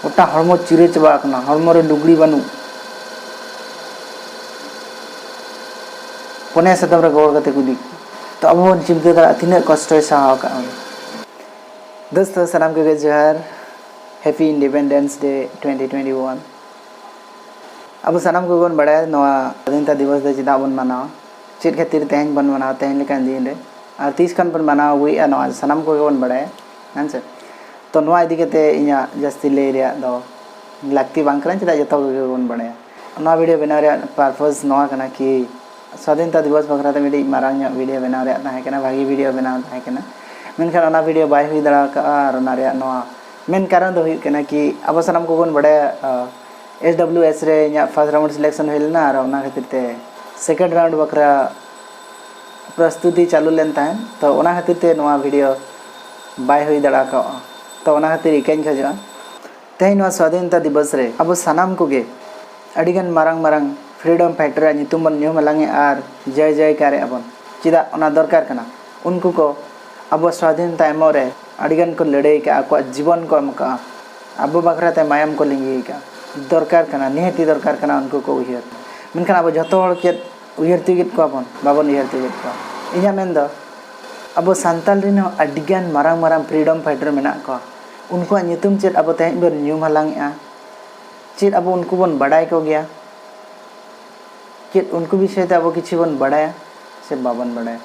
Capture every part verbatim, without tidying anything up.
ᱜᱚᱴᱟ ᱦᱚᱲᱢᱚ ᱪᱤᱨᱟᱹ ᱪᱟᱵᱟ ᱟᱠᱟᱱᱟ, ᱦᱚᱲᱢᱚ ᱨᱮ ᱞᱩᱜᱽᱲᱤ ᱵᱟᱹᱱᱩᱜ, ᱯᱚᱱᱭᱟ ᱥᱟᱫᱚᱢ ᱨᱮ ᱜᱚᱦᱚᱲ ᱠᱟᱛᱮ ᱠᱚ ᱤᱫᱤ ᱠᱚᱣᱟ᱾ ᱛᱚ ᱟᱵᱚ ᱵᱚᱱ ᱪᱤᱱᱛᱟᱹ ᱫᱟᱲᱮᱭᱟᱜᱼᱟ ᱛᱤᱱᱟᱹᱜ ᱠᱚᱥᱴᱚᱭ ᱥᱟᱦᱟᱣ ᱟᱠᱟᱫᱼᱟ ᱩᱱᱤ᱾ ᱫᱳᱥᱛᱚ, ᱥᱟᱱᱟᱢ ᱠᱚᱜᱮ ᱡᱚᱦᱟᱨ᱾ Happy Independence Day twenty twenty-one᱾ ᱟᱵᱚ ᱥᱟᱱᱟᱢ ᱠᱚᱜᱮ ᱵᱚᱱ ᱵᱟᱲᱟᱭᱟ ᱱᱚᱣᱟ ᱥᱟᱫᱷᱤᱱᱚᱛᱟ ᱫᱤᱵᱚᱥ ᱫᱚ ᱪᱮᱫᱟᱜ ᱵᱚᱱ ᱢᱟᱱᱟᱣᱟ, ᱪᱮᱫ ᱠᱷᱟᱹᱛᱤᱨ ᱛᱮᱦᱮᱧ ᱵᱚᱱ ᱢᱟᱱᱟᱣᱟ, ᱛᱮᱦᱮᱧ ᱞᱮᱠᱟᱱ ᱫᱤᱱ ᱨᱮ, ᱟᱨ ᱛᱤᱥ ᱠᱷᱚᱱ ᱵᱚᱱ ᱢᱟᱱᱟᱣ ᱟᱹᱜᱩᱭᱮᱫᱼᱟ, ᱱᱚᱣᱟ ᱥᱟᱱᱟᱢ ᱠᱚᱜᱮ ᱵᱚᱱ ᱵᱟᱲᱟᱭᱟ, ᱦᱮᱸ ᱥᱮ? ᱛᱚ ᱱᱚᱣᱟ ᱤᱫᱤ ᱠᱟᱛᱮ ᱤᱧᱟᱹᱜ ᱡᱟᱹᱥᱛᱤ ᱞᱟᱹᱭ ᱨᱮᱭᱟᱜ ᱫᱚ ᱞᱟᱹᱠᱛᱤ ᱵᱟᱝ ᱠᱟᱱᱟ, ᱪᱮᱫᱟᱜ ᱡᱚᱛᱚ ᱠᱚᱜᱮ ᱵᱚᱱ ᱵᱟᱲᱟᱭᱟ᱾ ᱱᱚᱣᱟ video ᱵᱮᱱᱟᱣ ᱨᱮᱭᱟᱜ purpose ᱱᱚᱣᱟ ᱠᱟᱱᱟ ᱠᱤ ᱥᱟᱫᱷᱤᱱᱚᱛᱟ ᱫᱤᱵᱚᱥ ᱵᱟᱠᱷᱨᱟ ᱛᱮ ᱢᱤᱫᱴᱤᱡ ᱢᱟᱨᱟᱝ ᱧᱚᱜ video ᱵᱮᱱᱟᱣ ᱨᱮᱭᱟᱜ ᱛᱟᱦᱮᱸ ᱠᱟᱱᱟ, ᱵᱷᱟᱹᱜᱤ video ᱵᱮᱱᱟᱣ ᱛᱟᱦᱮᱸ ᱠᱟᱱᱟ, ᱢᱮᱱᱠᱷᱟᱱ ᱚᱱᱟ video ᱵᱟᱭ ᱦᱩᱭ ᱫᱟᱲᱮ ᱟᱠᱟᱫᱼᱟ᱾ ᱟᱨ ᱚᱱᱟ ᱨᱮᱭᱟᱜ ᱱᱚᱣᱟ main ᱠᱟᱨᱚᱱ ᱫᱚ ᱦᱩᱭᱩᱜ ᱠᱟᱱᱟ ᱠᱤ ᱟᱵᱚ ᱥᱟᱱᱟᱢ ᱠᱚᱵᱚᱱ ᱵᱟᱲᱟᱭᱟ, ᱮᱥ ᱰᱟᱵᱞᱤᱭᱩ ᱮᱥ ᱨᱮ ᱤᱧᱟᱹᱜ first round selection ᱦᱩᱭ ᱞᱮᱱᱟ, ᱟᱨ ᱚᱱᱟ ᱠᱷᱟᱹᱛᱤᱨ ᱛᱮ second round ᱵᱟᱠᱷᱨᱟ ᱯᱨᱚᱥᱛᱩᱛᱤ ᱪᱟᱹᱞᱩ ᱞᱮᱱ ᱛᱟᱦᱮᱸᱫ᱾ ᱛᱚ ᱚᱱᱟ ᱠᱷᱟᱹᱛᱤᱨ ᱛᱮ ᱱᱚᱣᱟ video ᱵᱟᱭ ᱦᱩᱭ ᱫᱟᱲᱮ ᱠᱟᱣᱜᱼᱟ᱾ ᱛᱚ ᱚᱱᱟ ᱠᱷᱟᱹᱛᱤᱨ ᱤᱠᱟᱹᱧ ᱠᱷᱚᱡᱚᱜᱼᱟ᱾ ᱛᱮᱦᱮᱧ ᱱᱚᱣᱟ ᱥᱣᱟᱫᱷᱤᱱᱚᱛᱟ ᱫᱤᱵᱚᱥ ᱨᱮ ᱟᱵᱚ ᱥᱟᱱᱟᱢ ᱠᱚᱜᱮ ᱟᱹᱰᱤᱜᱟᱱ ᱢᱟᱨᱟᱝ ᱢᱟᱨᱟᱝ freedom fighter ᱟᱜ ᱧᱩᱛᱩᱢ ᱵᱚᱱ ᱧᱩᱢ ᱦᱟᱞᱟᱝ ᱮᱫᱼᱟ ᱟᱨ ᱡᱟᱭ ᱡᱟᱭᱠᱟᱨ ᱮᱫᱼᱟ ᱵᱚᱱ᱾ ᱪᱮᱫᱟᱜ ᱚᱱᱟ ᱫᱚᱨᱠᱟᱨ ᱠᱟᱱᱟ? ᱩᱱᱠᱩ ᱠᱚ ᱟᱵᱚ ᱥᱣᱟᱫᱷᱤᱱᱚᱛᱟ ᱮᱢᱚᱜ ᱨᱮ ᱟᱹᱰᱤᱜᱟᱱ ᱠᱚ ᱞᱟᱹᱲᱦᱟᱹᱭ ᱟᱠᱟᱫᱼᱟ, ᱟᱠᱚᱣᱟᱜ ᱡᱤᱵᱚᱱ ᱠᱚ ᱮᱢ ᱟᱠᱟᱫᱼᱟ, ᱟᱵᱚ ᱵᱟᱠᱷᱨᱟ ᱛᱮ ᱢᱟᱭᱟᱢ ᱠᱚ ᱞᱤᱸᱜᱤ ᱟᱠᱟᱫᱼᱟ᱾ ᱫᱚᱨᱠᱟᱨ ᱠᱟᱱᱟ, ᱱᱤᱦᱟᱹᱛᱤ ᱫᱚᱨᱠᱟᱨ ᱠᱟᱱᱟ ᱩᱱᱠᱩ ᱠᱚ ᱩᱭᱦᱟᱹᱨ᱾ ᱢᱮᱱᱠᱷᱟᱱ ᱟᱵᱚ ᱡᱷᱚᱛᱚ ᱦᱚᱲ ᱪᱮᱫ ᱩᱭᱦᱟᱹᱨ ᱛᱤᱭᱳᱜᱮᱫ ᱠᱚᱣᱟ ᱵᱚᱱ? ᱵᱟᱵᱚᱱ ᱩᱭᱦᱟᱹᱨ ᱛᱤᱭᱳᱜᱮᱫ ᱠᱚᱣᱟ᱾ ᱤᱧᱟᱹᱜ ᱢᱮᱱ ᱫᱚ ᱟᱵᱚ ᱥᱟᱱᱛᱟᱲ ᱨᱮᱱ ᱦᱚᱸ ᱟᱹᱰᱤᱜᱟᱱ ᱢᱟᱨᱟᱝ ᱢᱟᱨᱟᱝ freedom fighter ᱢᱮᱱᱟᱜ ᱠᱚᱣᱟ᱾ ᱩᱱᱠᱩᱣᱟᱜ ᱧᱩᱛᱩᱢ ᱪᱮᱫ ᱟᱵᱚ ᱛᱮᱦᱮᱧ ᱵᱚᱱ ᱧᱩᱢ ᱦᱟᱞᱟᱝ ᱮᱫᱼᱟ? ᱪᱮᱫ ᱟᱵᱚ ᱩᱱᱠᱩ ᱵᱚᱱ ᱵᱟᱰᱟᱭ ᱠᱚᱜᱮᱭᱟ? ᱪᱮᱫ ᱩᱱᱠᱩ ᱵᱤᱥᱚᱭ ᱛᱮ ᱟᱵᱚ ᱠᱤᱪᱷᱩ ᱵᱚᱱ ᱵᱟᱰᱟᱭᱟ ᱥᱮ ᱵᱟᱵᱚᱱ ᱵᱟᱰᱟᱭᱟ?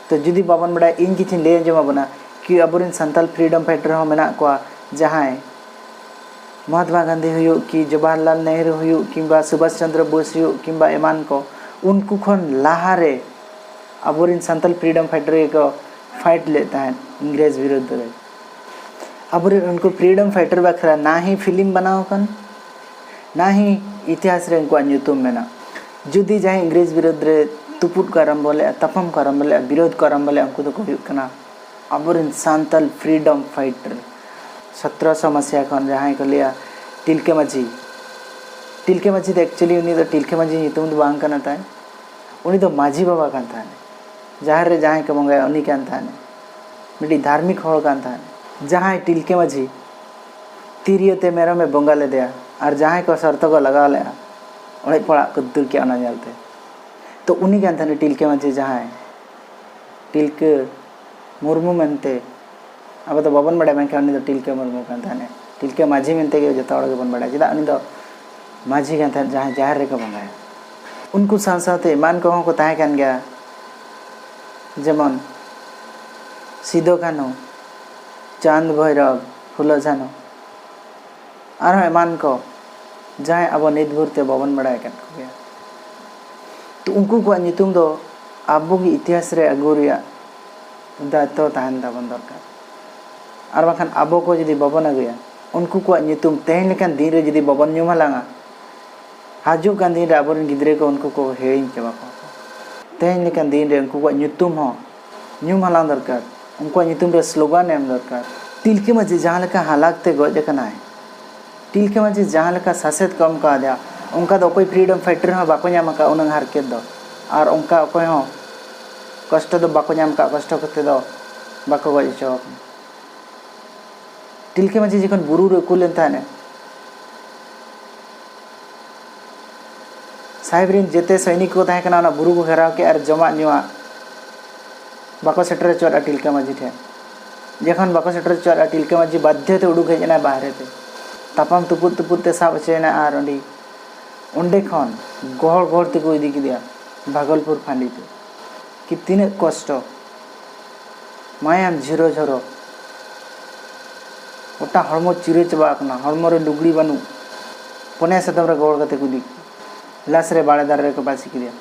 ᱛᱚ ᱡᱩᱫᱤ ᱵᱟᱵᱚᱱ ᱵᱟᱰᱟᱭᱟ, ᱤᱧ ᱠᱤᱪᱷᱩᱧ ᱞᱟᱹᱭ ᱟᱸᱡᱚᱢ ᱟᱵᱚᱱᱟ ᱠᱤ ᱟᱵᱚᱨᱮᱱ ᱥᱟᱱᱛᱟᱲ freedom fighter ᱦᱚᱸ ᱢᱮᱱᱟᱜ ᱠᱚᱣᱟ, ᱡᱟᱦᱟᱸᱭ ᱢᱚᱦᱟᱛᱢᱟ ᱜᱟᱱᱫᱷᱤ ᱦᱩᱭᱩᱜ ᱠᱤ ᱡᱚᱵᱟᱦᱚᱨᱞᱟᱞ ᱱᱮᱦᱨᱩ ᱦᱩᱭᱩᱜ ᱠᱤᱝᱵᱟ ᱥᱩᱵᱷᱟᱥ ᱪᱚᱱᱫᱨᱚ ᱵᱳᱥ ᱦᱩᱭᱩᱜ ᱠᱤᱝᱵᱟ ᱮᱢᱟᱱ ᱠᱚ, ᱩᱱᱠᱩ ᱠᱷᱚᱱ ᱞᱟᱦᱟᱨᱮ ᱟᱵᱚᱨᱮᱱ ᱥᱟᱱᱛᱟᱲ freedom fighter ᱜᱮᱠᱚ fight ᱞᱮᱫ ᱛᱟᱦᱮᱸᱫ ᱤᱝᱨᱮᱡᱽ ᱵᱤᱨᱩᱫᱽ ᱨᱮ᱾ ᱟᱵᱚᱨᱮᱱ ᱩᱱᱠᱩ freedom fighter ᱵᱟᱠᱷᱨᱟ ᱱᱟ ᱦᱤ film ᱵᱮᱱᱟᱣ ᱟᱠᱟᱱ, ᱱᱟ ᱦᱤ ᱤᱛᱤᱦᱟᱥ ᱨᱮ ᱩᱱᱠᱩᱣᱟᱜ ᱧᱩᱛᱩᱢ ᱢᱮᱱᱟᱜ᱾ ᱡᱩᱫᱤ ᱡᱟᱦᱟᱸᱭ ᱤᱝᱨᱮᱡᱽ ᱵᱤᱨᱩᱫᱽ ᱨᱮ ᱛᱩᱯᱩᱫ ᱠᱚ ᱟᱨᱟᱢᱵᱚ ᱞᱮᱫᱼᱟ, ᱛᱟᱯᱟᱢ ᱠᱚ ᱟᱨᱟᱢᱵᱚ ᱞᱮᱫᱼᱟ, ᱵᱤᱨᱳᱫᱷ ᱠᱚ ᱟᱨᱟᱢᱵᱚ ᱞᱮᱫᱼᱟ, ᱩᱱᱠᱩ ᱫᱚᱠᱚ ᱦᱩᱭᱩᱜ ᱠᱟᱱᱟ ᱟᱵᱚᱨᱮᱱ ᱥᱟᱱᱛᱟᱞ freedom fighter᱾ ᱥᱚᱛᱨᱚᱥᱚ ᱢᱟᱥᱤᱦᱟ ᱠᱷᱚᱱ ᱡᱟᱦᱟᱸᱭ ᱠᱚ ᱞᱟᱹᱭᱟ ᱛᱤᱞᱠᱟᱹ ᱢᱟᱹᱡᱷᱤ, ᱛᱤᱞᱠᱟᱹ ᱢᱟᱹᱡᱷᱤ ᱫᱚ actually ᱩᱱᱤ ᱫᱚ ᱛᱤᱞᱠᱟᱹ ᱢᱟᱹᱡᱷᱤ ᱧᱩᱛᱩᱢ ᱫᱚ ᱵᱟᱝ ᱠᱟᱱᱟ ᱛᱟᱭ, ᱩᱱᱤ ᱫᱚ ᱢᱟᱹᱡᱷᱤ ᱵᱟᱵᱟ ᱠᱟᱱ ᱛᱟᱦᱮᱱᱟ᱾ ᱡᱟᱦᱮᱨ ᱨᱮ ᱡᱟᱦᱟᱸᱭ ᱠᱚ ᱵᱚᱸᱜᱟᱭᱟ ᱩᱱᱤ ᱠᱟᱱ ᱛᱟᱦᱮᱱᱟ, ᱢᱤᱫᱴᱤᱡ ᱫᱷᱟᱨᱢᱤᱠ ᱦᱚᱲ ᱠᱟᱱ ᱛᱟᱦᱮᱱᱟ᱾ ᱡᱟᱦᱟᱸᱭ ᱛᱤᱞᱠᱟᱹ ᱢᱟᱹᱡᱷᱤ ᱛᱤᱨᱭᱳ ᱛᱮ ᱢᱮᱨᱚᱢᱮ ᱵᱚᱸᱜᱟ ᱞᱮᱫᱮᱭᱟ, ᱟᱨ ᱡᱟᱦᱟᱸᱭ ᱠᱚ ᱥᱚᱨᱛᱚ ᱠᱚ ᱞᱟᱜᱟᱣ ᱞᱮᱫᱼᱟ, ᱚᱲᱮᱡ ᱯᱟᱲᱟᱜ ᱠᱚ ᱫᱟᱹᱲ ᱠᱮᱜᱼᱟ ᱚᱱᱟ ᱧᱮᱞᱛᱮ᱾ ᱛᱚ ᱩᱱᱤ ᱠᱟᱱ ᱛᱟᱦᱮᱱᱟ ᱴᱤᱞᱠᱟᱹ ᱢᱟᱹᱡᱷᱤ, ᱡᱟᱦᱟᱸᱭ ᱴᱤᱞᱠᱟᱹ ᱢᱩᱨᱢᱩ ᱢᱮᱱᱛᱮ ᱟᱵᱚ ᱫᱚ ᱵᱟᱵᱚᱱ ᱵᱟᱲᱟᱭᱟ, ᱢᱮᱱᱠᱷᱟᱱ ᱩᱱᱤ ᱫᱚ ᱴᱤᱞᱠᱟᱹ ᱢᱩᱨᱢᱩ ᱠᱟᱱ ᱛᱟᱦᱮᱱᱟ᱾ ᱴᱤᱞᱠᱟᱹ ᱢᱟᱹᱡᱷᱤ ᱢᱮᱱᱛᱮ ᱜᱮ ᱡᱚᱛᱚ ᱦᱚᱲ ᱜᱮᱵᱚᱱ ᱵᱟᱲᱟᱭᱟ, ᱪᱮᱫᱟᱜ ᱩᱱᱤ ᱫᱚ ᱢᱟᱹᱡᱷᱤ ᱠᱟᱱ ᱛᱟᱦᱮᱸᱫ, ᱡᱟᱦᱟᱸᱭ ᱡᱟᱦᱮᱨ ᱨᱮᱠᱚ ᱵᱚᱸᱜᱟᱭᱟ᱾ ᱩᱱᱠᱩ ᱥᱟᱶ ᱥᱟᱶᱛᱮ ᱮᱢᱟᱱ ᱠᱚᱦᱚᱸ ᱠᱚ ᱛᱟᱦᱮᱸ ᱠᱟᱱ ᱜᱮᱭᱟ, ᱡᱮᱢᱚᱱ ᱥᱤᱫᱚ ᱠᱟᱹᱱᱦᱩ, ᱪᱟᱸᱫᱽ ᱵᱷᱳᱭᱨᱚᱵᱽ, ᱯᱷᱩᱞᱳ ᱡᱷᱟᱱᱳ, ᱟᱨᱦᱚᱸ ᱮᱢᱟᱱ ᱠᱚ, ᱡᱟᱦᱟᱸᱭ ᱟᱵᱚ ᱱᱤᱛ ᱵᱷᱳᱨ ᱛᱮ ᱵᱟᱵᱚᱱ ᱵᱟᱲᱟᱭ ᱟᱠᱟᱫ ᱠᱚᱜᱮᱭᱟ᱾ ᱛᱚ ᱩᱱᱠᱩ ᱠᱚᱣᱟᱜ ᱧᱩᱛᱩᱢ ᱫᱚ ᱟᱵᱚ ᱜᱮ ᱤᱛᱤᱦᱟᱥ ᱨᱮ ᱟᱹᱜᱩ ᱨᱮᱭᱟᱜ ᱫᱟᱭᱤᱛᱛᱚ ᱛᱟᱦᱮᱱ ᱛᱟᱵᱚᱱ ᱫᱚᱨᱠᱟᱨ᱾ ᱟᱨ ᱵᱟᱝᱠᱷᱟᱱ ᱟᱵᱚ ᱠᱚ ᱡᱩᱫᱤ ᱵᱟᱵᱚᱱ ᱟᱹᱜᱩᱭᱟ, ᱩᱱᱠᱩ ᱠᱚᱣᱟᱜ ᱧᱩᱛᱩᱢ ᱛᱮᱦᱮᱧ ᱞᱮᱠᱟᱱ ᱫᱤᱱ ᱨᱮ ᱡᱩᱫᱤ ᱵᱟᱵᱚᱱ ᱧᱩᱢ ᱦᱟᱞᱟᱝᱟ, ᱦᱤᱡᱩᱜ ᱠᱟᱱ ᱫᱤᱱ ᱨᱮ ᱟᱵᱚᱨᱮᱱ ᱜᱤᱫᱽᱨᱟᱹ ᱠᱚ ᱩᱱᱠᱩ ᱠᱚ ᱦᱤᱲᱤᱧ ᱪᱟᱵᱟ ᱠᱚᱣᱟ ᱠᱚ᱾ ᱛᱮᱦᱮᱧ ᱞᱮᱠᱟᱱ ᱫᱤᱱ ᱨᱮ ᱩᱱᱠᱩ ᱠᱚᱣᱟᱜ ᱧᱩᱛᱩᱢ ᱦᱚᱸ ᱧᱩᱢ ᱦᱟᱞᱟᱝ ᱫᱚᱨᱠᱟᱨ, ᱩᱱᱠᱩᱣᱟᱜ ᱧᱩᱛᱩᱢ ᱨᱮ ᱥᱞᱳᱜᱟᱱ ᱮᱢ ᱫᱚᱨᱠᱟᱨ᱾ ᱛᱤᱞᱠᱟᱹ ᱢᱟᱹᱡᱷᱤ ᱡᱟᱦᱟᱸ ᱞᱮᱠᱟ ᱦᱟᱞᱟᱠ ᱛᱮ ᱜᱚᱡ ᱟᱠᱟᱱᱟᱭ, ᱛᱤᱞᱠᱟᱹ ᱢᱟᱹᱡᱷᱤ ᱡᱟᱦᱟᱸ ᱞᱮᱠᱟ ᱥᱟᱥᱮᱛ ᱠᱚ ᱮᱢ ᱠᱟᱣᱫᱮᱭᱟ, ᱚᱱᱠᱟ ᱫᱚ ᱚᱠᱚᱭ ᱯᱷᱨᱤᱰᱚᱢ ᱯᱷᱟᱭᱴᱟᱨ ᱦᱚᱸ ᱵᱟᱠᱚ ᱧᱟᱢ ᱟᱠᱟᱫ ᱩᱱᱟᱹᱜ ᱦᱟᱨᱠᱮᱛ ᱫᱚ᱾ ᱟᱨ ᱚᱱᱠᱟ ᱚᱠᱚᱭ ᱦᱚᱸ ᱠᱚᱥᱴᱚ ᱫᱚ ᱵᱟᱠᱚ ᱧᱟᱢ ᱟᱠᱟᱫ, ᱠᱚᱥᱴᱚ ᱠᱟᱛᱮ ᱫᱚ ᱵᱟᱠᱚ ᱜᱚᱡ ᱦᱚᱪᱚ ᱟᱠᱟᱱᱟ᱾ ᱛᱤᱞᱠᱟᱹ ᱢᱟᱹᱡᱷᱤ ᱡᱚᱠᱷᱚᱱ ᱵᱩᱨᱩ ᱨᱮ ᱩᱠᱩ ᱞᱮᱱ ᱛᱟᱦᱮᱱᱟ, ᱥᱟᱦᱮᱵᱽ ᱨᱮᱱ ᱡᱮᱛᱮ ᱥᱚᱭᱱᱤᱠ ᱠᱚ ᱛᱟᱦᱮᱸ ᱠᱟᱱᱟ, ᱚᱱᱟ ᱵᱩᱨᱩ ᱠᱚ ᱜᱷᱮᱨᱟᱣ ᱠᱮᱫᱼᱟ ᱟᱨ ᱡᱚᱢᱟᱜ ᱧᱩᱣᱟᱜ ᱵᱟᱠᱚ ᱥᱮᱴᱮᱨ ᱦᱚᱪᱚᱣᱟᱫᱼᱟ ᱴᱤᱞᱠᱟ ᱢᱟᱹᱡᱷᱤ ᱴᱷᱮᱱ᱾ ᱡᱚᱠᱷᱚᱱ ᱵᱟᱠᱚ ᱥᱮᱴᱮᱨ ᱦᱚᱪᱚᱣᱟᱫᱼᱟ, ᱴᱤᱞᱠᱟ ᱢᱟᱹᱡᱷᱤ ᱵᱟᱫᱽᱫᱷᱚ ᱛᱮ ᱩᱰᱩᱠ ᱦᱮᱡ ᱮᱱᱟᱭ ᱵᱟᱦᱨᱮ ᱛᱮ᱾ ᱛᱟᱯᱟᱢ ᱛᱩᱯᱩᱫ ᱛᱩᱯᱩᱫ ᱛᱮ ᱥᱟᱵ ᱦᱚᱪᱚᱭᱮᱱᱟ ᱟᱨ ᱚᱸᱰᱮ, ᱚᱸᱰᱮ ᱠᱷᱚᱱ ᱜᱚᱦᱚᱲ ᱜᱚᱦᱚᱲ ᱛᱮᱠᱚ ᱤᱫᱤ ᱠᱮᱫᱮᱭᱟ ᱵᱷᱟᱜᱚᱞᱯᱩᱨ ᱯᱷᱟᱸᱰᱤ ᱛᱮ᱾ ᱠᱤ ᱛᱤᱱᱟᱹᱜ ᱠᱚᱥᱴᱚ! ᱢᱟᱭᱟᱢ ᱡᱷᱤᱨᱚ ᱡᱷᱚᱨᱚ, ᱜᱚᱴᱟ ᱦᱚᱲᱢᱚ ᱪᱤᱨᱟᱹ ᱪᱟᱵᱟ ᱟᱠᱟᱱᱟ, ᱦᱚᱲᱢᱚ ᱨᱮ ᱞᱩᱜᱽᱲᱤ ᱵᱟᱹᱱᱩᱜ, ᱯᱚᱱᱭᱟ ᱥᱟᱫᱚᱢ ᱨᱮ ᱜᱚᱦᱚᱲ ᱠᱟᱛᱮ ᱠᱚ ᱤᱫᱤ ᱠᱮᱫᱮᱭᱟ᱾ ᱞᱟᱥ ᱨᱮ ᱵᱟᱲᱮ ᱫᱟᱨᱮ ᱨᱮᱠᱚ ᱯᱟᱹᱥᱤ ᱠᱮᱫᱮᱭᱟ᱾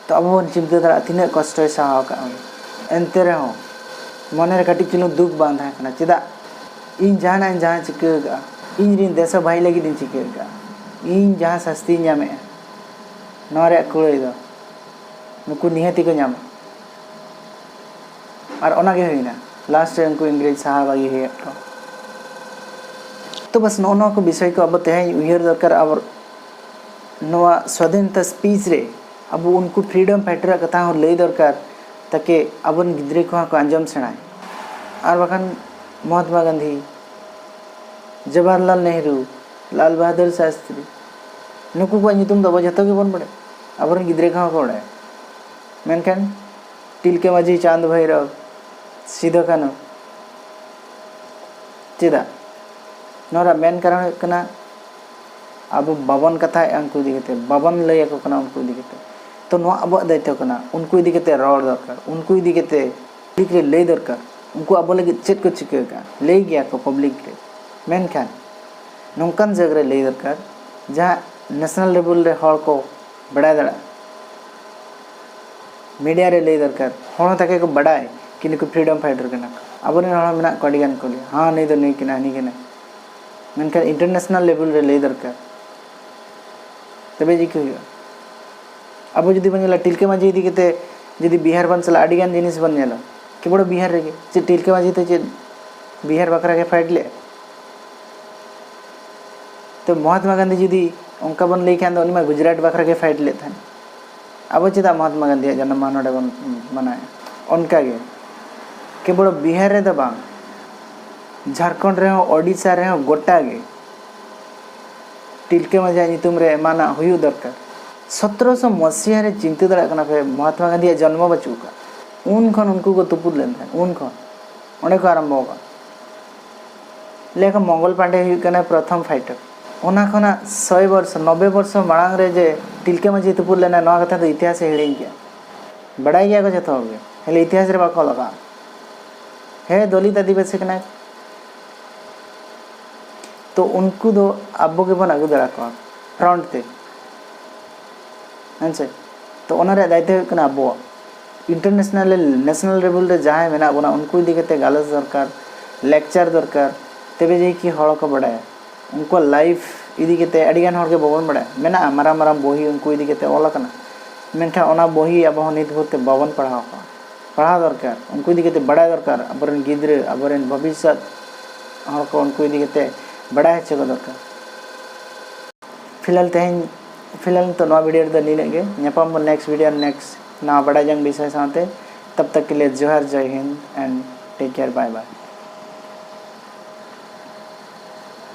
ᱛᱚ ᱟᱵᱚ ᱵᱚᱱ ᱪᱤᱱᱛᱟᱹ ᱫᱟᱲᱮᱭᱟᱜᱼᱟ ᱛᱤᱱᱟᱹᱜ ᱠᱚᱥᱴᱚᱭ ᱥᱟᱦᱟᱣ ᱟᱠᱟᱫᱼᱟ ᱩᱱᱤ᱾ ᱮᱱᱛᱮ ᱨᱮᱦᱚᱸ ᱢᱚᱱᱮ ᱨᱮ ᱠᱟᱹᱴᱤᱡ ᱪᱩᱞᱩᱝ ᱫᱩᱠ ᱵᱟᱝ ᱛᱟᱦᱮᱸ ᱠᱟᱱᱟ᱾ ᱪᱮᱫᱟᱜ? ᱤᱧ ᱡᱟᱦᱟᱱᱟᱜ ᱤᱧ ᱡᱟᱦᱟᱸ ᱪᱤᱠᱟᱹ ᱟᱠᱟᱫᱼᱟ, ᱤᱧ ᱨᱮᱱ ᱫᱮᱥᱚ ᱵᱷᱟᱹᱭ ᱞᱟᱹᱜᱤᱫ ᱤᱧ ᱪᱤᱠᱟᱹ ᱟᱠᱟᱫᱼᱟ, ᱤᱧ ᱡᱟᱦᱟᱸ ᱥᱟᱹᱥᱛᱤᱧ ᱧᱟᱢᱮᱫᱼᱟ, ᱱᱚᱣᱟ ᱨᱮᱭᱟᱜ ᱠᱩᱲᱟᱹᱭ ᱫᱚ ᱱᱩᱠᱩ ᱱᱤᱦᱟᱹᱛᱤ ᱠᱚ ᱧᱟᱢᱟ᱾ ᱟᱨ ᱚᱱᱟ ᱜᱮ ᱦᱩᱭᱱᱟ, ᱞᱟᱥᱴ ᱨᱮ ᱩᱱᱠᱩ ᱤᱝᱨᱮᱡᱽ ᱥᱟᱦᱟ ᱵᱟᱹᱜᱤ ᱦᱩᱭᱟᱫ ᱠᱚᱣᱟ᱾ ᱛᱚ ᱵᱟᱥ ᱱᱚᱜᱼᱚ ᱱᱚᱣᱟ ᱠᱚ ᱵᱤᱥᱚᱭ ᱠᱚ ᱟᱵᱚ ᱛᱮᱦᱮᱧ ᱩᱭᱦᱟᱹᱨ ᱫᱚᱨᱠᱟᱨ᱾ ᱟᱵᱚ ᱱᱚᱣᱟ ᱥᱣᱟᱫᱷᱤᱱᱛᱟ ᱥᱯᱤᱪ ᱨᱮ ᱟᱵᱚ ᱩᱱᱠᱩ ᱯᱷᱨᱤᱰᱚᱢ ᱯᱷᱟᱭᱴᱟᱨᱟᱜ ᱠᱟᱛᱷᱟ ᱦᱚᱸ ᱞᱟᱹᱭ ᱫᱚᱨᱠᱟᱨ, ᱛᱟᱠᱤ ᱟᱵᱚᱨᱮᱱ ᱜᱤᱫᱽᱨᱟᱹ ᱠᱚᱦᱚᱸ ᱠᱚ ᱟᱸᱡᱚᱢ ᱥᱮᱬᱟᱭ᱾ ᱟᱨ ᱵᱟᱠᱷᱟᱱ ᱢᱚᱦᱟᱛᱢᱟ ᱜᱟᱱᱫᱷᱤ, ᱡᱚᱣᱟᱦᱚᱨᱞᱟᱞ ᱱᱮᱦᱨᱩ, ᱞᱟᱞ ᱵᱟᱦᱟᱫᱩᱨ ᱥᱟᱥᱛᱨᱤ, ᱱᱩᱠᱩ ᱠᱚᱣᱟᱜ ᱧᱩᱛᱩᱢ ᱫᱚ ᱟᱵᱚ ᱡᱷᱚᱛᱚ ᱜᱮᱵᱚᱱ ᱵᱟᱲᱟᱭᱟ, ᱟᱵᱚᱨᱮᱱ ᱜᱤᱫᱽᱨᱟᱹ ᱠᱚᱦᱚᱸ ᱠᱚ ᱵᱟᱲᱟᱭᱟ᱾ ᱢᱮᱱᱠᱷᱟᱱ ᱛᱤᱞᱠᱟᱹ ᱢᱟᱹᱡᱷᱤ, ᱪᱟᱸᱫᱽ ᱵᱷᱟᱭᱨᱚᱵᱽ, ᱥᱤᱫᱷᱩ ᱠᱟᱹᱱᱦᱩ, ᱪᱮᱫᱟᱜ? ᱱᱚᱣᱟ ᱨᱮᱭᱟᱜ ᱢᱮᱱ ᱠᱟᱨᱚᱱ ᱦᱩᱭᱩᱜ ᱠᱟᱱᱟ, ᱟᱵᱚ ᱵᱟᱵᱚᱱ ᱠᱟᱛᱷᱟᱭᱮᱫᱼᱟ ᱩᱱᱠᱩ ᱤᱫᱤ ᱠᱟᱛᱮ, ᱵᱟᱵᱚᱱ ᱞᱟᱹᱭ ᱟᱠᱚ ᱠᱟᱱᱟ ᱩᱱᱠᱩ ᱤᱫᱤ ᱠᱟᱛᱮ᱾ ᱛᱚ ᱱᱚᱣᱟ ᱟᱵᱚᱣᱟᱜ ᱫᱟᱭᱤᱛᱛᱚ ᱠᱟᱱᱟ, ᱩᱱᱠᱩ ᱤᱫᱤ ᱠᱟᱛᱮ ᱨᱚᱲ ᱫᱚᱨᱠᱟᱨ, ᱩᱱᱠᱩ ᱤᱫᱤ ᱠᱟᱛᱮ ᱯᱟᱵᱽᱞᱤᱠ ᱨᱮ ᱞᱟᱹᱭ ᱫᱚᱨᱠᱟᱨ᱾ ᱩᱱᱠᱩ ᱟᱵᱚ ᱞᱟᱹᱜᱤᱫ ᱪᱮᱫ ᱠᱚ ᱪᱤᱠᱟᱹ ᱟᱠᱟᱫᱼᱟ, ᱞᱟᱹᱭ ᱜᱮᱭᱟ ᱠᱚ ᱯᱟᱵᱽᱞᱤᱠ ᱨᱮ᱾ ᱢᱮᱱᱠᱷᱟᱱ ᱱᱚᱝᱠᱟᱱ ᱡᱟᱭᱜᱟ ᱨᱮ ᱞᱟᱹᱭ ᱫᱚᱨᱠᱟᱨ, ᱡᱟᱦᱟᱸ ᱱᱮᱥᱱᱟᱞ ᱞᱮᱵᱮᱞ ᱨᱮ ᱦᱚᱲ ᱠᱚ ᱵᱟᱲᱟᱭ ᱫᱟᱲᱮᱭᱟᱜᱼᱟ᱾ ᱢᱤᱰᱤᱭᱟ ᱨᱮ ᱞᱟᱹᱭ ᱫᱚᱨᱠᱟᱨ, ᱦᱚᱲ ᱦᱚᱸ ᱛᱟᱠᱮ ᱠᱚ ᱵᱟᱰᱟᱭ ᱠᱤ ᱱᱩᱠᱩ ᱯᱷᱨᱤᱰᱚᱢ ᱯᱷᱟᱭᱴᱟᱨ ᱠᱟᱱᱟ ᱠᱚ᱾ ᱟᱵᱚᱨᱮᱱ ᱦᱚᱲ ᱦᱚᱸ ᱢᱮᱱᱟᱜ ᱠᱚᱣᱟ ᱟᱹᱰᱤ ᱜᱟᱱ ᱠᱚ ᱞᱟᱹᱭᱟ, ᱦᱮᱸ, ᱱᱩᱭ ᱫᱚ ᱱᱩᱭ ᱠᱟᱱᱟ, ᱦᱟᱹᱱᱤ ᱠᱟᱱᱟ᱾ ᱢᱮᱱᱠᱷᱟᱱ ᱤᱱᱴᱟᱨᱱᱮᱥᱱᱟᱞ ᱞᱮᱵᱮᱞ ᱨᱮ ᱞᱟᱹᱭ ᱫᱚᱨᱠᱟᱨ, ᱛᱚᱵᱮ ᱡᱮ ᱠᱤ ᱦᱩᱭᱩᱜᱼᱟ᱾ ᱟᱵᱚ ᱡᱩᱫᱤ ᱵᱚᱱ ᱧᱮᱞᱟ, ᱴᱤᱞᱠᱟᱹ ᱢᱟᱹᱡᱷᱤ ᱤᱫᱤ ᱠᱟᱛᱮ ᱡᱩᱫᱤ ᱵᱤᱦᱟᱨ ᱵᱚᱱ ᱪᱟᱞᱟᱜᱼᱟ, ᱟᱹᱰᱤ ᱜᱟᱱ ᱡᱤᱱᱤᱥ ᱵᱚᱱ ᱧᱮᱞᱟ᱾ ᱠᱮᱵᱚᱲ ᱵᱤᱦᱟᱨ ᱨᱮᱜᱮ ᱪᱮᱫ ᱴᱤᱞᱠᱟᱹ ᱢᱟᱹᱡᱷᱤ ᱛᱮ ᱪᱮᱫ ᱵᱤᱦᱟᱨ ᱵᱟᱠᱷᱨᱟ ᱜᱮ ᱯᱷᱟᱭᱤᱴ ᱞᱮᱫ? ᱛᱚ ᱢᱚᱦᱟᱛᱢᱟ ᱜᱟᱱᱫᱷᱤ ᱡᱩᱫᱤ ᱚᱱᱠᱟ ᱵᱚᱱ ᱞᱟᱹᱭ ᱠᱷᱟᱱ ᱫᱚ, ᱩᱱᱤ ᱢᱟ ᱜᱩᱡᱽᱨᱟᱴ ᱵᱟᱠᱷᱨᱟ ᱜᱮ ᱯᱷᱟᱭᱤᱴ ᱞᱮᱫ ᱛᱟᱦᱮᱸᱫ᱾ ᱟᱵᱚ ᱪᱮᱫᱟᱜ ᱢᱚᱦᱟᱛᱢᱟ ᱜᱟᱱᱫᱷᱤᱭᱟᱜ ᱡᱟᱱᱟᱢ ᱢᱟᱦᱟ ᱱᱚᱰᱮ ᱵᱚᱱ ᱢᱟᱱᱟᱣᱮᱫᱼᱟ? ᱚᱱᱠᱟᱜᱮ ᱠᱮᱵᱚᱲ ᱵᱤᱦᱟᱨ ᱨᱮᱫᱚ ᱵᱟᱝ, ᱡᱷᱟᱲᱠᱷᱚᱸᱰ ᱨᱮᱦᱚᱸ, ᱳᱰᱤᱥᱟ ᱨᱮᱦᱚᱸ, ᱜᱚᱴᱟ ᱜᱮ ᱴᱤᱞᱠᱟᱹ ᱢᱟᱹᱡᱷᱤᱭᱟᱜ ᱧᱩᱛᱩᱢ ᱨᱮ ᱮᱢᱟᱱᱟᱜ ᱦᱩᱭᱩᱜ ᱫᱚᱨᱠᱟᱨ᱾ ᱥᱚᱛᱨᱚᱥᱚ ᱢᱚᱥᱤᱦᱟ ᱨᱮ, ᱪᱤᱱᱛᱟᱹ ᱫᱟᱲᱮᱭᱟᱜ ᱠᱟᱱᱟ ᱯᱮ, ᱢᱚᱦᱟᱛᱢᱟ ᱜᱟᱱᱫᱷᱤᱭᱟᱜ ᱡᱚᱱᱢᱚ ᱵᱟᱹᱪᱩᱜ ᱟᱠᱟᱫ, ᱩᱱ ᱠᱷᱚᱱ ᱩᱱᱠᱩ ᱠᱚ ᱛᱩᱯᱩᱫ ᱞᱮᱱ ᱛᱟᱦᱮᱸᱫ, ᱩᱱ ᱠᱷᱚᱱ ᱚᱸᱰᱮ ᱠᱚ ᱟᱨᱟᱢᱵᱚ ᱟᱠᱟᱫ᱾ ᱞᱟᱹᱭ ᱟᱠᱚ ᱢᱚᱝᱜᱚᱞ ᱯᱟᱱᱰᱮ ᱦᱩᱭᱩᱜ ᱠᱟᱱᱟᱭ ᱯᱨᱚᱛᱷᱚᱢ ᱯᱷᱟᱭᱴᱟᱨ᱾ ᱚᱱᱟ ᱠᱷᱚᱱᱟᱜ ᱥᱚᱭ ᱵᱚᱨᱥᱚ, ᱱᱚᱵᱵᱳᱭ ᱵᱚᱨᱥᱚ ᱢᱟᱲᱟᱝ ᱨᱮ ᱡᱮ ᱛᱤᱞᱠᱟᱹ ᱢᱟᱹᱡᱷᱤ ᱛᱩᱯᱩᱫ ᱞᱮᱱᱟᱭ, ᱱᱚᱣᱟ ᱠᱟᱛᱷᱟ ᱫᱚ ᱤᱛᱤᱦᱟᱥ ᱮ ᱦᱤᱲᱤᱧ ᱠᱮᱫᱟ᱾ ᱵᱟᱲᱟᱭ ᱜᱮᱭᱟ ᱠᱚ ᱡᱚᱛᱚ ᱦᱚᱲ ᱜᱮ, ᱠᱷᱟᱹᱞᱤ ᱤᱛᱤᱦᱟᱥ ᱨᱮ ᱵᱟᱠᱚ ᱚᱞ ᱟᱠᱟᱫᱼᱟ᱾ ᱦᱮᱸ, ᱫᱚᱞᱤᱛ ᱟᱹᱫᱤᱵᱟᱹᱥᱤ ᱠᱟᱱᱟᱭ᱾ ᱛᱚ ᱩᱱᱠᱩ ᱫᱚ ᱟᱵᱚ ᱜᱮᱵᱚᱱ ᱟᱹᱜᱩ ᱫᱟᱲᱮ ᱠᱚᱣᱟ ᱯᱷᱨᱚᱱᱴ ᱛᱮ᱾ ᱦᱮᱸ ᱥᱮ? ᱛᱚ ᱚᱱᱟ ᱨᱮᱭᱟᱜ ᱫᱟᱭᱤᱛᱛᱚ ᱦᱩᱭᱩᱜ ᱠᱟᱱᱟ ᱟᱵᱚᱣᱟᱜ᱾ ᱤᱱᱴᱟᱨᱱᱮᱥᱱᱟᱞ, ᱱᱮᱥᱱᱟᱞ ᱞᱮᱵᱮᱞ ᱨᱮ ᱡᱟᱦᱟᱸᱭ ᱢᱮᱱᱟᱜ ᱵᱚᱱᱟ, ᱩᱱᱠᱩ ᱤᱫᱤ ᱠᱟᱛᱮ ᱜᱟᱞᱚᱪ ᱫᱚᱨᱠᱟᱨ, ᱞᱮᱠᱪᱟᱨ ᱫᱚᱨᱠᱟᱨ, ᱛᱚᱵᱮ ᱡᱮ ᱠᱤ ᱦᱚᱲ ᱠᱚ ᱵᱟᱲᱟᱭᱟ᱾ ᱩᱱᱠᱩᱣᱟᱜ ᱞᱟᱭᱤᱯᱷ ᱤᱫᱤ ᱠᱟᱛᱮ ᱟᱹᱰᱤ ᱜᱟᱱ ᱦᱚᱲ ᱜᱮ ᱵᱟᱵᱚᱱ ᱵᱟᱲᱟᱭᱟ᱾ ᱢᱮᱱᱟᱜᱼᱟ ᱢᱟᱨᱟᱝ ᱢᱟᱨᱟᱝ ᱵᱳᱦᱤ ᱩᱱᱠᱩ ᱤᱫᱤ ᱠᱟᱛᱮ ᱚᱞ ᱟᱠᱟᱱᱟ, ᱢᱮᱱᱠᱷᱟᱱ ᱚᱱᱟ ᱵᱳᱦᱤ ᱟᱵᱚ ᱦᱚᱸ ᱱᱤᱛ ᱵᱷᱳᱨ ᱛᱮ ᱵᱟᱵᱚᱱ ᱯᱟᱲᱦᱟᱣ ᱠᱚᱣᱟ᱾ ᱯᱟᱲᱦᱟᱣ ᱫᱚᱨᱠᱟᱨ, ᱩᱱᱠᱩ ᱤᱫᱤ ᱠᱟᱛᱮ ᱵᱟᱲᱟᱭ ᱫᱚᱨᱠᱟᱨ, ᱟᱵᱚᱨᱮᱱ ᱜᱤᱫᱽᱨᱟᱹ, ᱟᱵᱚᱨᱮᱱ ᱵᱷᱚᱵᱤᱥᱥᱚᱛ ᱦᱚᱲ ᱠᱚ ᱩᱱᱠᱩ ᱤᱫᱤ ᱠᱟᱛᱮ ᱵᱟᱲᱟᱭ ᱦᱚᱪᱚ ᱠᱚ ᱫᱚᱨᱠᱟᱨ᱾ ᱯᱷᱤᱞᱦᱟᱞ ᱛᱮᱦᱮᱧ, ᱯᱷᱤᱞᱦᱟᱞ ᱱᱤᱛᱚᱜ ᱱᱚᱣᱟ ᱵᱷᱤᱰᱤᱭᱳ ᱨᱮᱫᱚ ᱱᱤᱱᱟᱹᱜ ᱜᱮ᱾ ᱧᱟᱯᱟᱢ ᱵᱚᱱ ᱱᱮᱠᱥᱴ ᱵᱷᱤᱰᱤᱭᱳ, ᱱᱮᱠᱥᱴ ᱱᱟᱣᱟ ᱵᱟᱲᱟᱭ ᱡᱚᱝ ᱵᱤᱥᱚᱭ ᱥᱟᱶᱛᱮ᱾ ᱛᱟᱵ ᱛᱟᱠ ᱠᱮ ᱞᱤᱭᱮ ᱡᱚᱦᱟᱨ, ᱡᱚᱭ Hind and take care, bye bye.